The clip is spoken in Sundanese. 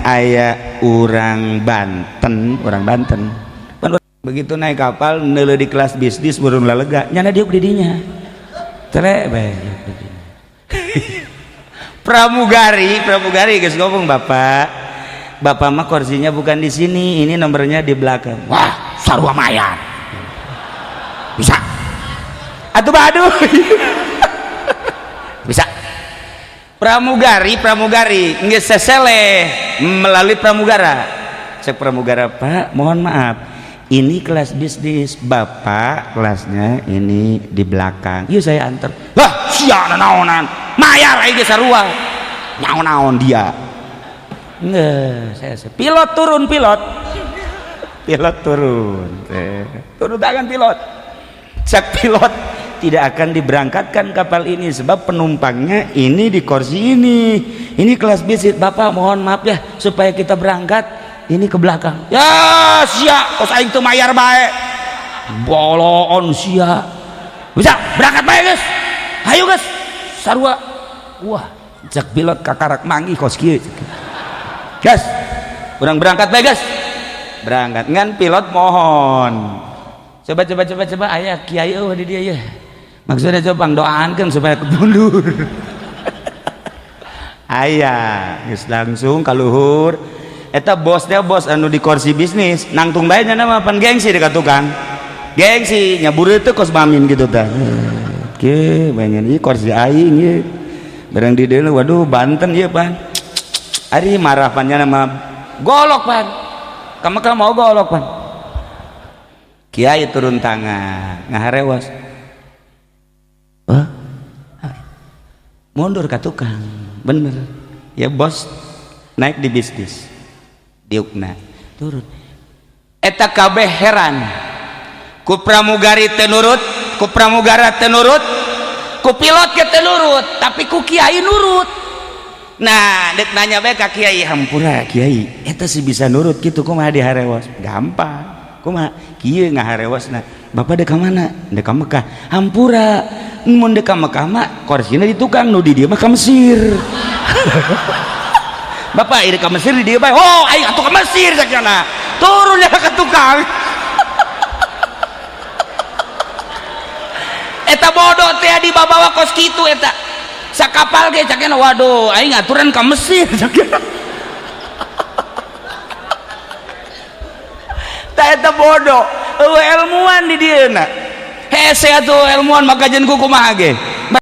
Aya urang Banten, orang Banten begitu naik kapal neuleuh di kelas bisnis burung lalega nyana diuk di dinya tere bae. Pramugari, pramugari geus ngomong, "Bapak, bapak mah kursinya bukan di sini, ini nomornya di belakang." Wah, sarua mayar bisa atuh, aduh bisa. Pramugari, pramugari geus seseleh melalui pramugara. Cek pramugara, "Pak, mohon maaf, ini kelas bisnis, bapak kelasnya ini di belakang, yuk saya antar." Wah, sia naonan mayar aing ge sarua naon-naon dia. Nggak, saya pilot turun, pilot, pilot turun, turun tangan pilot. Cek pilot, tidak akan diberangkatkan kapal ini sebab penumpangnya ini di kursi ini kelas bisnis. Bapak mohon maaf ya, supaya kita berangkat ini ke belakang ya. Sia kos aing teu mayar bae, boloon sia. Bisa berangkat bae guys, ayo guys, sarua. Wah, cek pilot kakarak manggih kos kieu. Guys, urang berangkat bae guys, berangkat. Ngan pilot mohon, coba coba coba coba aya kiai eueuh di dia ya, maksudnya coba doaankeun supaya mundur. Aya geus langsung kaluhur eta bosnya, bos anu di kursi bisnis nangtung bae nya mah pan gengsi dekat tukang, gengsi nyabur itu kos mamin gitu tah. Oke, banyak ieu kursi aing ieu barang di dieu. Waduh, Banten ieu pan ari marah pan nya nama golok pan ka Mekah mau golok pan. Kiai turun tangan ngaharewas. Wah, mundur ke tukang bener ya, bos naik di bisnis diukna turun. Eta kabeh heran, ku pramugari teu nurut, ku pramugara teu nurut, ku pilot ke teu nurut, tapi ku kiai nurut. Nah, dek nanya bae ka kiai, "Hampura kiai, eta sih bisa nurut gitu kumaha diharewas?" "Gampang." "Kumaha?" "Kieu ngaharewasna. Bapak dek ka mana?" "Dek ka Mekah." "Hampura, mun dek ka Mekah mah korsina di tukang, nu di dieu mah ka Mesir. Bapak ini ka Mesir di dieu bae." "Oh, aing atuh ka Mesir," cakna. Turun ya ke tukang. Eta bodoh teh dibawa kos kitu eta sakapal ge cakna, "Waduh, aing aturan ka Mesir," cakna. Tah eta bodoh, eueuh ilmuwan di dieu na. Hese atuh ilmuwan maka jeung kumaha ge.